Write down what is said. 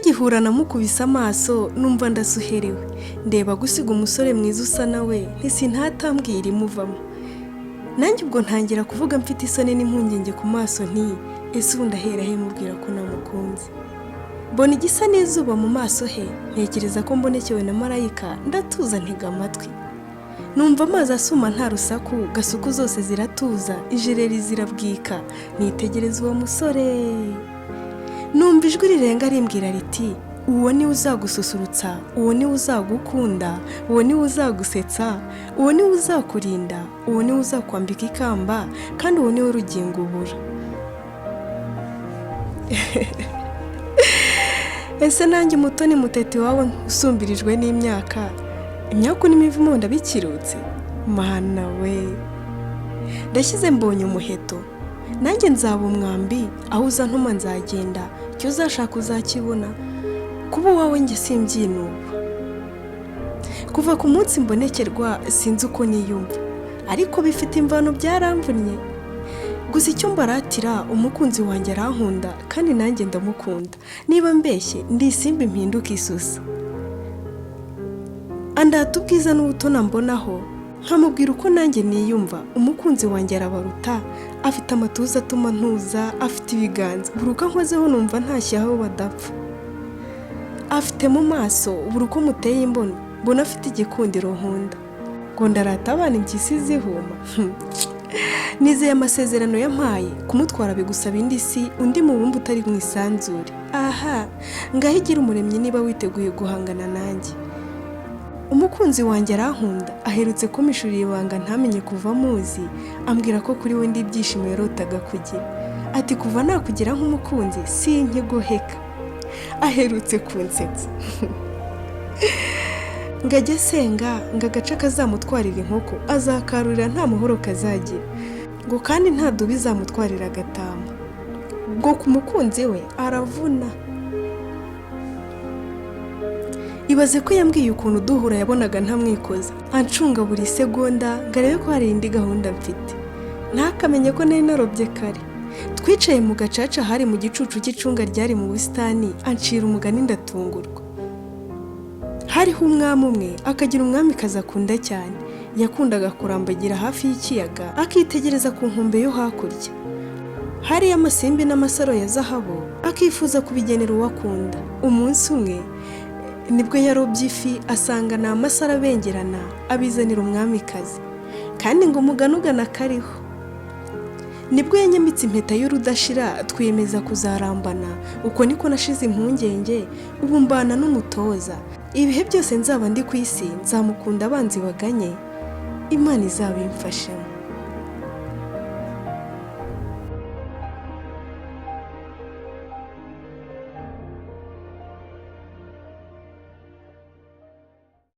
Tugihura namukubise amaso numva ndasuherewe, ndeba gusiga umusore mwiza usa nawe ntisintatambwira imuvamo. Nanjye ubwo ntangira kuvuga mfite isoni n'impungenge ku maso nti ese ubu ndahera he mubwira ko namukunze. Mbona igisa n'izuba mu maso he, ntekereza ko mbonekewe na marayika, ndatuza ntega amatwi. Numva amazi asuma nta rusaku, gasuku zose ziratuza, ijereri zirabwika, nitegereza uwo musore. Numva ijwi rirenga rimbwira riti uwo niwe uzagususurutsa, uwo niwe uzagukunda, uwo niwe uzagusetsa, uwo niwe uzakurinda, uwo niwe uzakwambika ikamba, kandi uwo niwe rugingo ubura. Ese nanjye umutoni muteti wabo usumbirijwe n'imyaka, imyaku n'imivumo ndabikirutse? Mana we! Ndashyize mbonye umuheto, nanjye nzaba umwambi, aho uzantuma nzagenda, icyo uzashaka uzakibona, kuba uwawe njye simbyinuba. Kuva ku munsi mbonekerwa sinzi uko niyumva, ariko bifite imvano byaramvunnye. Gusa icyo mbaratira umukunzi wanjye arankunda kandi nanjye ndamukunda, niba mbeshye ndi isimbi mpinduka isusa. Andata ubwiza n'ubutoni ambonaho, nkamubwira uko nanjye niyumva, umukunzi wanjye arabaruta, afite amatuza atuma ntuza, afite ibiganza, buri uko ankozeho numva ntashye aho badapfa. Afite mu maso, buri uko muteye imbono, mbona afite igikundiro nkunda. Ngo ndarata abana impyisi zihuma. Nizeye amasezerano yampaye, kumutwara bigusaba indi si, undi mubumbe utari mu isanzure. Aha, ngaho igira umuremyi niba witeguye guhangana nanjye. Umukunzi wanjye arankunda, aherutse kumpishurira ibanga ntamenye kuva muzi, ambwira ko kuri we ndi ibyishimo yarotaga kugira. Ati kuva nakugira nk'umukunzi sinkigoheka. Aherutse kunsetsa. Ngo ajye asenga ngo agace kazamutwarira inkoko azakarurira nta muhoro kazagira, ngo kandi nta dubu izamutwarira agatama. Ngo ku mukunzi we aravuna. Ibaze ko yambwiye ukuntu duhura yabonaga ntamwikoza, ancunga buri segonda ngo arebe ko hari indi gahunda mfite. Ntakamenye ko nari narobye kare. Twicaye mu gacaca hari mu gicucu cy'icunga ryari mu busitani, ancira umugani ndatungurwa. Hariho umwami umwe, akagira umwamikazi akunda cyane. Yakundaga kurambagira hafi y'ikiyaga, akitegereza ku nkombe yo hakurya. Hariyo amasimbi n'amasaro ya zahabu, akifuza kubigenera uwo akunda. Umunsi umwe nibwo yarobye ifi, asanga ni amasaro abengerana, abizanira umwamikazi. Kandi ngo umugani ugana kariho. Nibwo yanyamitse impeta y'urudashira, twiyemeza kuzarambana. Uko niko nashize impungenge, ubu mbana n'umutoza. Ibihe byose nzaba ndi ku isi, nzamukunda abanzi baganye, Imana izabimfashemo.